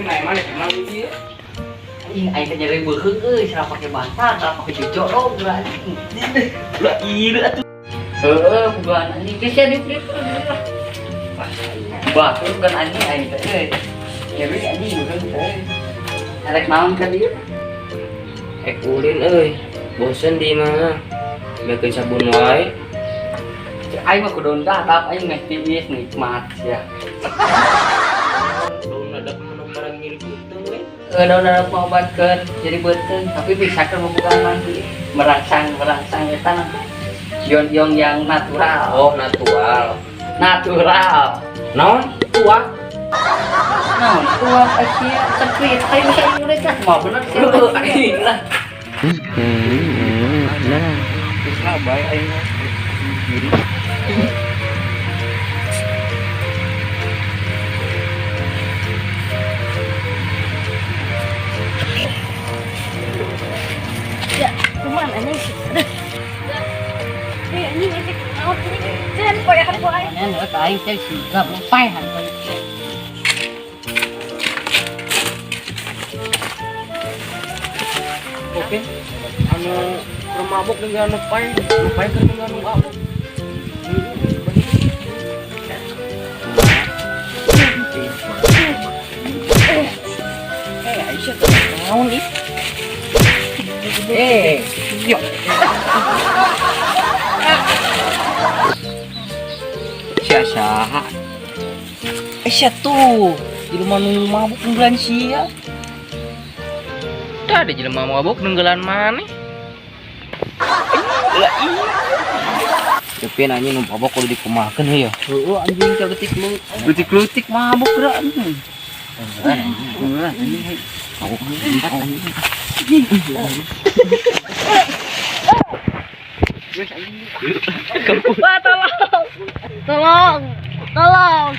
Naik mana kenal dia? Anjing aing teh nyeri beuheung euy, salah pake bantal, salah pake jojorog geura anjing. Lah iya atuh. Heeh, bukan anjing geus ya diplip. Batur kan anjing aing teh euy. Nyeri anjing beuheung teh. Arek naon ka dieu? Ek ulin euy. Bosen di mana? Bikin sabun wae. Aing mah kudu datap aing meh tiis nikmat ya. Daun ada minum barang nyeri beuteung we. Daun ada pengobatkeun jadi beuteung tapi bisa keur bobogan nanti merangsang merangsang eta nanti ion-ion yang natural. Oh, natural. Natural. Naon? Tua. Naon tua asia sepit aing bisa mereka mau bener sih. Anjing lah. Nah, geus lah bae aing mah. Ya, cuman anjing. Aduh. Eh, anjing ini naon anjing. Jangan poehan ku aing. Nya nu aing teh siga paehan bae. Oke. Anu keur mabok dengan anu pae, nu pae keur dengan anu mabok. Eh, Aisyah tuh naon ih? Eh, yo. Sia saha? Sia tuh, jelema nu mabuk nunggulan sia. Tadi jelema mabok nunggulan maneh. Lah iya. Tapi anjing nu mabok kudu dikumahakeun heuh ya. Heeh anjing teh leutik lu. Leutik-leutik mabuk geura anjing. Beneran anjing. Hei. Wah, tolong. Tolong. Tolong.